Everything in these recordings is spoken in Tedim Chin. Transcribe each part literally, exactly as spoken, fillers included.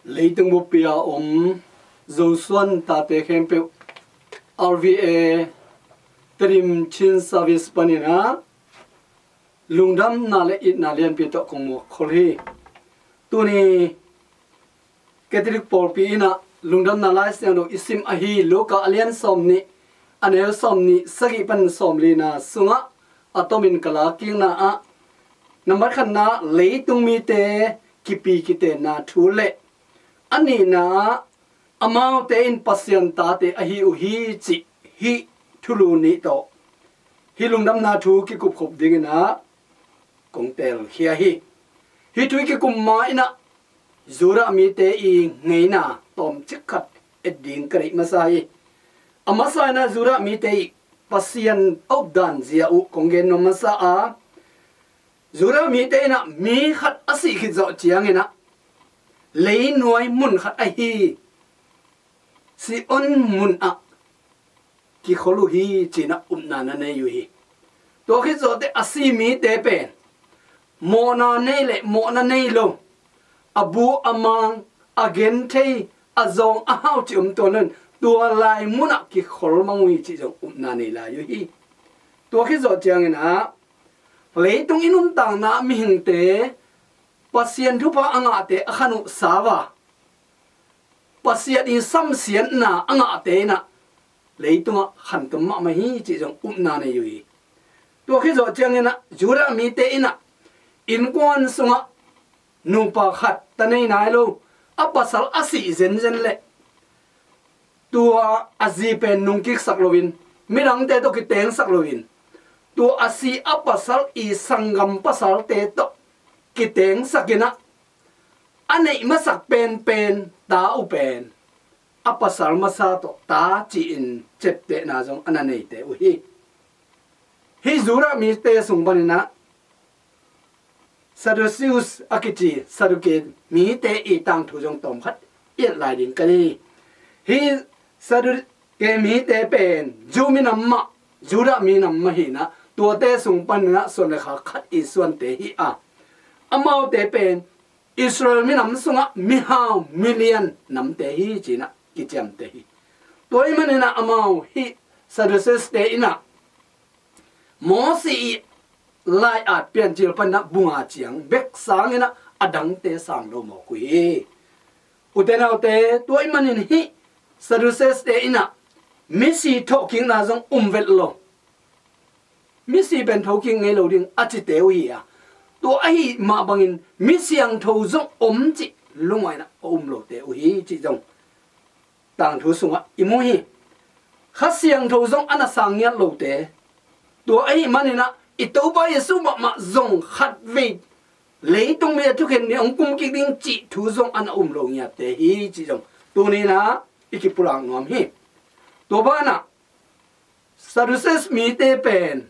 Leitung buppi a om Zosuan tate khempeuh R V A Tedim Chin Service panin ah lungdamna le itna lianpi tawh kong muak khol hi. Tuni Catholic pawlpi in ah lungdamna Lai Siangtho i sim ahi Luka a lian sawmnih, a neu sawmnih sagih pan sawmlina sungah a tomin ka la kikna ah, nambat khatna, leitung mite kipi kitenna thu le a nihna ah amaute in Pasian tate ahi uh hi cih hih thulu nih tawh hih lungdamna thu kikupkhop dingin ah kong telkhia hi. Hih thu i kikup ma-in ah Judah mite i ngeina tawmcik khat et ding ka deih masa hi. A masa in ah Judah mite i Pasian a updan zia uh kong gen nuam masa a, Judah mite in ah mi khat a sih khit zawh ciangin ah leinuai mun khat ahi Sion mun ah kikhol uh hi ci-in ah upna na nei uh hi. Tua khit zawh teh a si mite pen mawhna nei le mawhna nei lo, a bu a mang, a genthei, a zawng a hau cih om tuan lo in, tua lai mun ah kikhol mang uh hi cih zong upna nei lai uh hi. Tua khit zawh ciangin ah leitung i nuntakna ah mihingte Pasian thupha a ngahte a khan uh sau a, Pasian i samsiatna a ngahte in ah leitungah khantom mahmah hi cih zong upna nei uh hi. Tua khit zawh ciangin ah Judah mite in ah innkuan sungah nupa khat ta nei nai lo, a pasal a sih zenzen leh tua a zi pen nungkiksak loin, midangte tawh kitengsak loin, tua a si a pasal i sanggam pasalte tawh kitengsak in ah a neih masak penpen ta uh pen a pasal masa tawh ta ci-in ciaptehna zong a na neite uh hi. Hih Judah mite sung panin ah Sadduceus a kici Saddukee mite i tangthu zong tawmkhat i et lai ding ka hi. Hih Saddukee mite pen Jew minam mah, Judah minam mah hi-in ah, tuate sung panin ah suan le khak khat i suante hi a, amaute pen Israel minam sungah mihau milian namte hi ci-in ah kiciamteh hi. Tua ahih manin ah amau hih Sadducees-te in ah Moses i lai-at Piancil panin ah bu nga ciang bek sangin ah a dangte sang lo mawk uh hi. Ute naute, tua ahih manin hih Sadducees-te in ah misi thokikna zong um vet lo. Misi pen thokik ngei lo ding a cite uh hi a, tua ahih mah bangin mi siangtho zong om cih lungngaihna a um lote uh hi cih zong tangthu sungah i mu hi. Kha siangtho zong a na sang ngiat lote, tua ahih manin ah i Topa Jesuh mahmah zong khatvei leitung mi a thukhen ni hong kum kik ding cih thu zong a na um lo ngiatte hi cih zong tuni-in ah i kipulak nuam hi. Tua banah Sadducees mite pen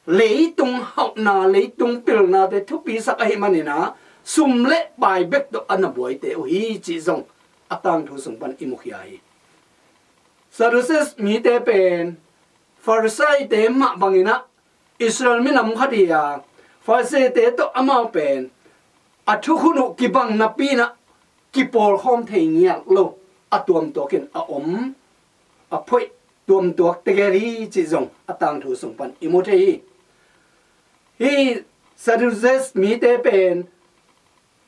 leitung hauhna, leitung pilnate thupisak ahih manin ah sum le pai bek tawh a na buaite uh hi cih zong a tangthu sung pan i mukhia hi. Sadducees mite pen Pharisee-te mah bangin ah Israel minam khat hi a, Pharisee-te tawh amau pen a thukhun uh kibang napi-in ah kipawlkhawm thei ngiat lo, a tuamtuakin a om, a phoih tuamtuak tegel hi cih zong a tangthu sung pan i mu thei hi. Hih Sadducees mite pen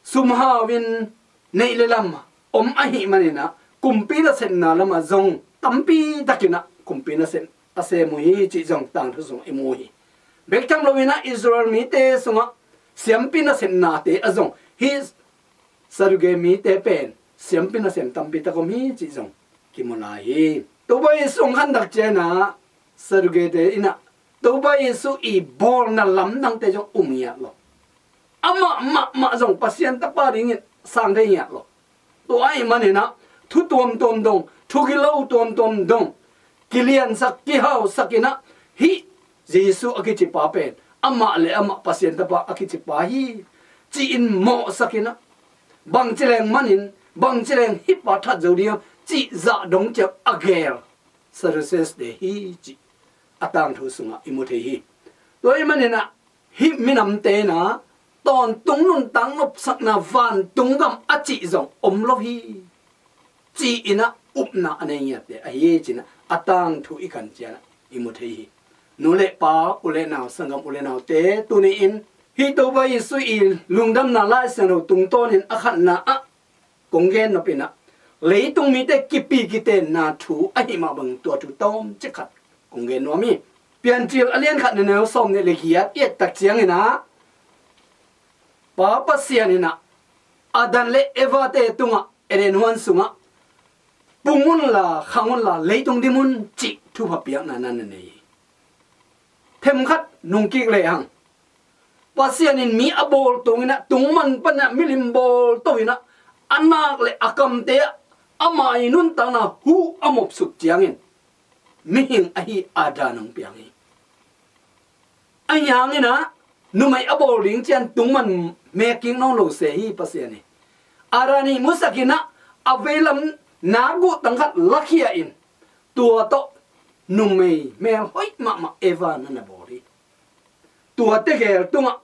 sum hau in neih le lam om ahih manin ah kumpi nasepna lamah zong tampi takin ah kumpi nasep a sem uh hi cih zong tangthu sungah i mu hi. Bek tham loin ah Israel mite sungah siampi nasepnate ah zong hih Sadducee mite pen siampi nasem tampi tak om hi cih zong kimu lai hi. Topa Jesuh hong khantak ciangin ah Sadducee-te in ah Topa Jesuh i bawlna lamdangte zong um ngiat lo. Amah mahmah zong Pasian Tapa dingin sang thei ngiat lo. Tua ahih manin ah thu tuamtuam dong, thu kilo tuamtuam dong, kiliansak, kihausak in ah hih Jesuh a kicipa pen amah le amah Pasian Tapa a kicipa hi ci-in mawhsak in ah, bangci leng manin, bangci leng hih pa that zo ding hiam cih zah dong ciang a geel Sadducees-te hi cih a tangthu sungah i mu thei hi. Tua ahih manin ah hih minamte in ah tawntung nuntak nopsakna vantung gam a cih zong om lo hi, ci-in ah upna a nei ngiatte ahi hi, ci-in ah a tangthu i khan ciangin ah i mu thei hi. Nu le pa, u le nau, sanggam u le naute, tuni-in hih Topa Jesu i lungdamna Lai Siangtho tungtawnin a khatna ah kong gen nop in ah, leitung mite kipi kitenna thu ahih mah bangin tua thu tawmcik khat kong gen nuam hi. Piancil a lian khat, a neu sawmnih le giat i et tak ciangin ah, Pa Pasian in ah Adam le Evate tungah Eden huan sungah, "Pung unla, khang unla, leitung dim un," cih thupha piakna na na nei hi. Themkhat nungkik lehang, Pasian in mi a bawl tungin ah, tungman panin ah milim bawl to in ah, a nak le a kamte ah ama i nuntakna huh a mopsuk ciangin, mihing ahi Adam hong piang hi. Ahi hangin ah, numei a bawl ding ciang tungman mekkik nawn lo se hi Pasian hi. Adam i musak in ah, a veilam nak guhtang khat lakhia in, tua tawh numei mel hoih mahmah Eva na na bawl hi. Tua tegel tungah,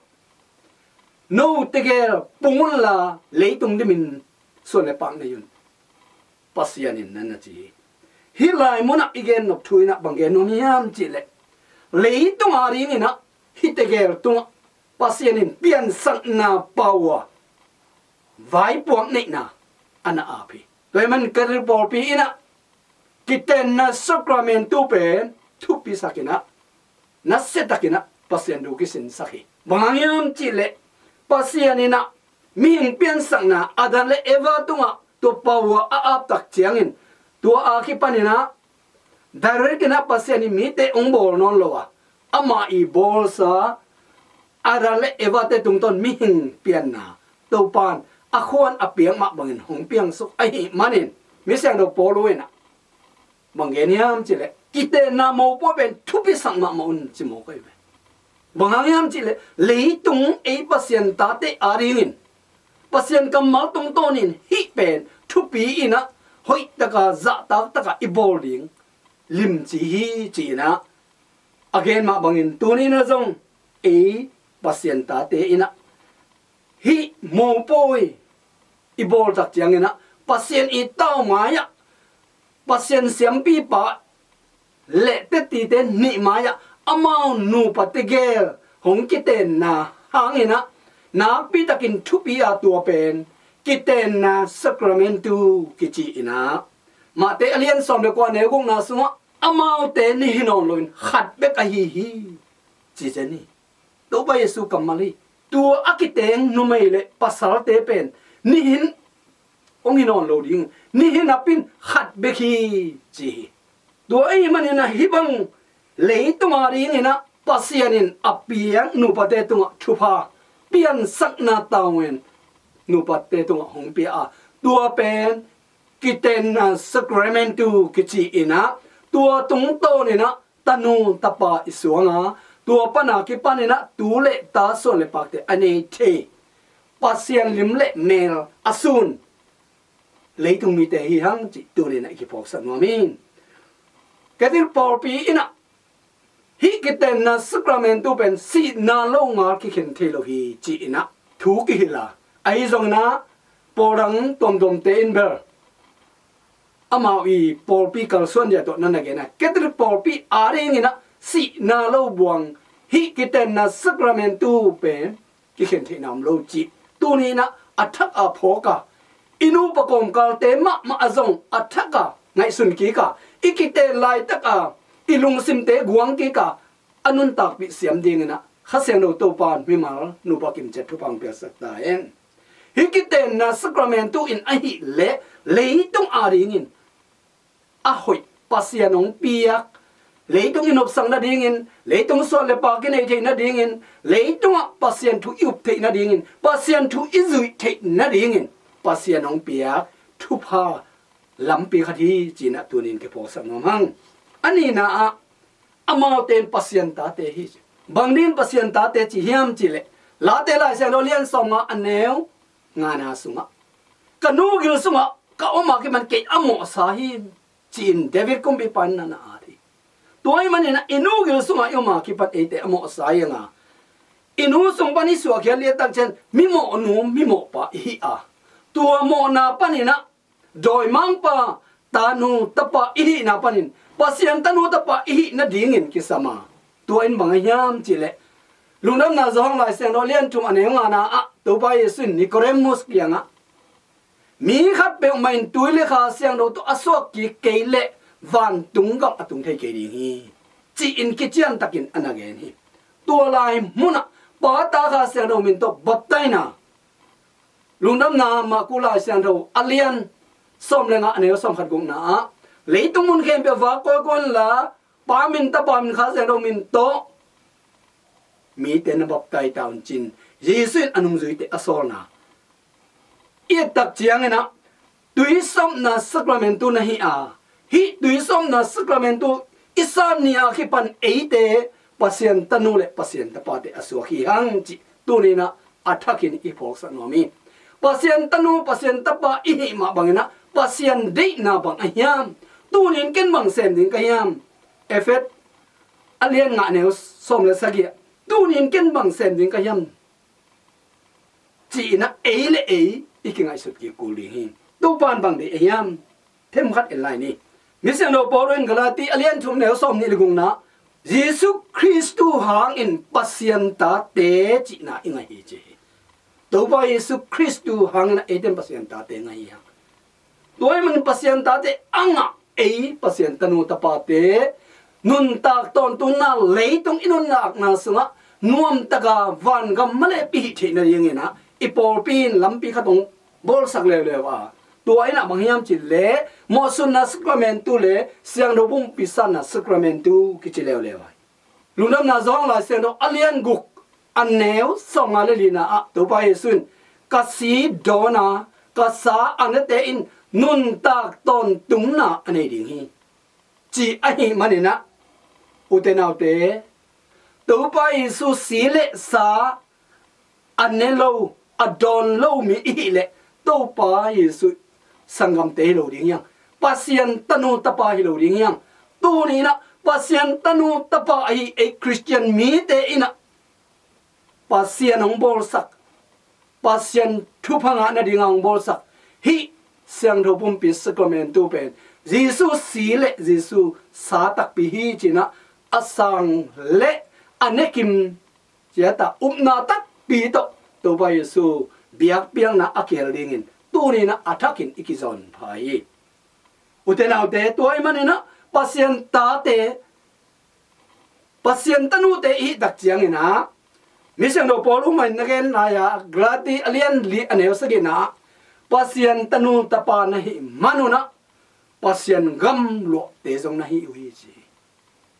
"No tegel pung unla, leitung dimin suan le pak nei un," Pasian in na na ci hi. Hih lai munah i gen nop thu in ah bang gen nuam hiam cih leh, leitung a dingin ah hih tegel tungah Pasian in piansakna power, vaipuak neihna a na ap hi. Tua ahih manin Catholic pawlpi in ah kitenna sacramentu pen thupisak in ah, nasiatakin ah Pasian thu kisinsak hi. Bang hang hiam cih leh, Pasian in ah mihing piansakna Adam le Eva tungah tua power a ap tak ciangin, tua a kipanin ah direct in ah Pasian in mite hong bawl nawn lo a, ama i bawlsa Adam le Evate tungtawn mihing pianna Topa'n a khuan a piak mah bangin hong piangsuk ahih manin, mi siangtho Paul in ah bang gen hiam cih leh, kitenna mopawi pen thupisak mahmah un, ci mawk ahi ve. Bang hang hiam cih leh, leitung ei Pasian tate a dingin, Pasian kammal tungtawnin hih pen thupi in ah, hoih taka, zahtak taka i bawl ding limci hi, ci-in ah a gen mah bangin, tuni in ah zong ei Pasian tate in ah hih mopawi i bawl tak ciangin ah, Pasian i tau mai-ah, Pasian siampipa le tetite nih mai-ah amau nupa tegel hong kitenna hangin ah, nakpi takin thupi a, tua pen kitenna sacramentu kici in ah, Mate a lian sawm le kua, a neu gukna sungah, "Amaute nihin nawn loin khat bek ahi hi," ci zen hi. Topa Jesu kammal hi. Tua a kiteng numei le pasalte pen nihin hong hi nawn lo ding, nihin a pin khat bek hi, ci hi. Tua ahih manin ah hih bang leitung a dingin ah Pasian in a piak nupate tungah thupha, piansakna tavuan nupate tungah hong pia a, tua pen kitenna sacramentu kici in ah, tua tungtawn in ah tanu tapa i suang a, tua pan a kipan in ah tu le ta, suan le pakte a nei thei, Pasian lim le mel a sun leitung mite hi hang cih tuni in ah i kiphawksak nuam hi. Catholic pawlpi in ah hih kitenna sacramentu pen sihna lo ngal kikhen thei lo hi, ci in ah thu kihilh a, ahi zongin ah pawl dang tuamtuamte in bel amau i pawlpi kalsuan dia tawh na na gen a, Catholic pawlpi a dingin ah sihna lo buang hih kitenna sacramentu pen kikhen theihna om lo cih tuni in ah a thak a phawk a, i nupa kawmkalte mahmah a zong a thak a ngaihsun kik a, i kiten laitak a i lungsimte guang kik a, a nuntakpih siam dingin ah Kha Siangtho Topa'n mimal nupa kimciat thupha hong piaksak ta hen. Hih kitenna sacramentu in ahih leh leitung a dingin a hoih, Pasian hong piak, leitung i nopsak nadingin, leitung suan le pak i nei theih nadingin, leitungah Pasian thu i up theih nadingin, Pasian thu i zuih theih nadingin Pasian hong piak thupha lampi khat hi, ci in ah tuni in kiphawksak nuam hang. A nihna ah, amaute in Pasian tate hi ci. Bang dingin Pasian tate ci hiam cih leh, Late Lai Siangtho lian sawmnga, a neu ngana sungah, "Ka nu gil sungah ka om a kipan kei a mawhsa hi," ci-in David kumpipa in na na at hi. Tua ahih manin ah i nu gil sungah i om a kipan eite a mawhsa hi hang a, I nu sung pan i suahkhiat liattak ciang mimawhnu mimawhpa i hi a, tua mawhna panin ah dawimangpa, tanu tapa i hihna panin Pasian tanu tapa i hih nadingin kisam a, tua in bang a hiam cihleh, Lungdamna Johan Lai Siangtho a lian thum a neu ngana ah Topa Jesu in Nikodemus kiangah, mi khat peuhmah in tui le Kha Siangtho tawh a suak kik kei leh vantung gam a tung thei kei ding hi, ci-in kiciantakin a na gen hi. Tua lai munah Pa, Ta, Kha Siangtho min tawh baptaina, Lungdamna Marku Lai Siangtho a lian sawm le nga a neu sawm khat gukna ah, leitung mun khempeuh va kawikawi unla, Pa min, Tapa min, Kha Siangtho min tawh mite na baptai ta un, ci-in Jesu in a nungzuite a sawlna i et tak ciangin ah, tuisawpna sakramentu na hi a, hih tuisawpna sakramentu i san ni a kipan eite Pasian tanu le Pasian tapate a suak hi hang cih tuni-in ah a thakin i phawksak nuam hi. Pasian tanu, Pasian tapa i hih mah bangin ah Pasian deihna bang a hiam? Tuni-in ken bang sem ding ka hiam? Efesa a lian nga a neu sawm le sagih ah, tuni-in ken bang sem ding ka hiam, ci-in ah ei le ei i kingaihsut kik kul ding hi. Topa in bang deih a hiam? Themkhat en lai ni. Misiangtho Paul in Galati a lian thum a neu sawmnih le gukna, Jesu Khristu hangin Pasian tate cihna i ngah hi, ci hi. Topa Jesu Khristu hangin ah eite in Pasian tate ngah hi hang. Tua ahih manin Pasian tate a ngah ei Pasian tanu tapate nuntak tawntungna, leitung i nuntakna sungah nuamtaka vangam malep i hih theih nadingin ah i pawlpi in lampi khat hong bawlsak leuleu a, tua in ah bang hiam cih leh mawhsutna sakramentu le siangtho pumpi sanna sakramentu kici leuleu a. Lungdamna Johan Lai Siangtho a lian guk a neu sawmnga le lina ah Topa Jesu in, ka si dawn a, ka sa a nete in nuntak tawntungna a nei ding hi, ci ahih manin ah, ute naute, Topa Jesu si le sa a ne lo, a dawn lo mi i hih leh Topa Jesu sanggamte hi lo ding hi hang. Pasian tanu tapa hi lo ding hi hang. Tuni-in ah Pasian tanu tapa ahi ei Khristian mite in ah Pasian hong bawlsak, Pasian thupha ngah nadinga hong bawlsak hih siangtho pumpi sakramentu pen Jesu si le Jesu sa takpi hi, ci-in ah a sang le a nekim ciat a upna takpi tawh Topa Jesu biakpiakna a kihel dingin tuni-in ah a thakin i kizawn pha hi. Ute naute, tua ahih manin ah Pasian tate, Pasian tanute i hih tak ciangin ah, Misiangtho Paul uh mah in na gen lai-a Galati a lian li a neu sagihna ah, Pasian tanu tapa na hih manun ah Pasian gam luahte zong na hi uh hi, ci hi.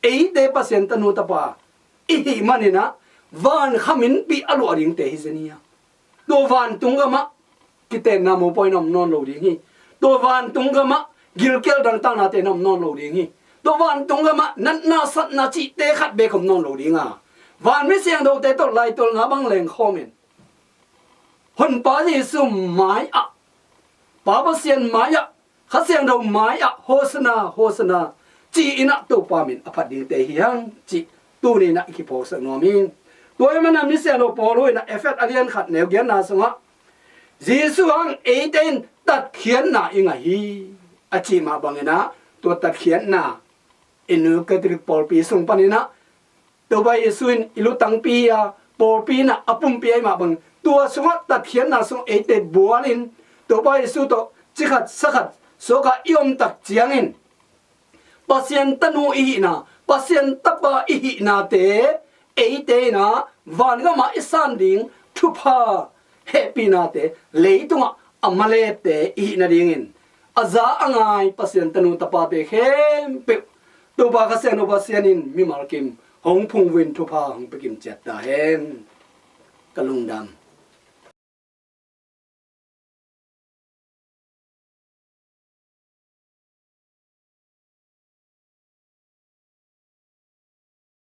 Eite Pasian tanu tapa i hih manin ah van kha minpih a luah dingte hi zen hi a. Tua vantung gamah kitenna mopawi na om nawn lo ding hi. Tua vantung gamah gilkial dangtaknate na om nawn lo ding hi. Tua vantung gamah natna satna cihte khat beek om nawn lo ding a, van misiangthote tawh laitolnga bang lengkhawm in Honpa Jesu mai-ah, Pa Pasian mai-ah, Kha Siangtho mai-ah Hosanna, Hosanna ci-in ah Topa min a phat dingte hi hang cih tuni-in ah i kiphawksak nuam hi. Tua ahih manin ah Misiangtho Paul in ah Efesa a lian khat neu giatna sungah Jesu hang eite in tatkhiatna i ngah hi, a cih mah bangin ah tua tatkhiatna i nu Catholic pawlpi sung panin ah Topa Jesu in i lutangpi a, pawlpi in ah a pumpi ahih mah bangin tua sungah tatkhiatna sungah eite bualin Topa Jesu tawh cikhat sakhat suakah i om tak ciangin Pasian tanu i hihna, Pasian tapa i hihnate eite in ah vangamah i san ding thupha hehpihnate, leitungah a malepte i hih nadingin a za a ngai Pasian tanu tapate khempeuh Topa Kha Siangtho Pasian in mimal kim hong phungvuh in thupha hong pia kim ciat ta hen. Ka lungdam.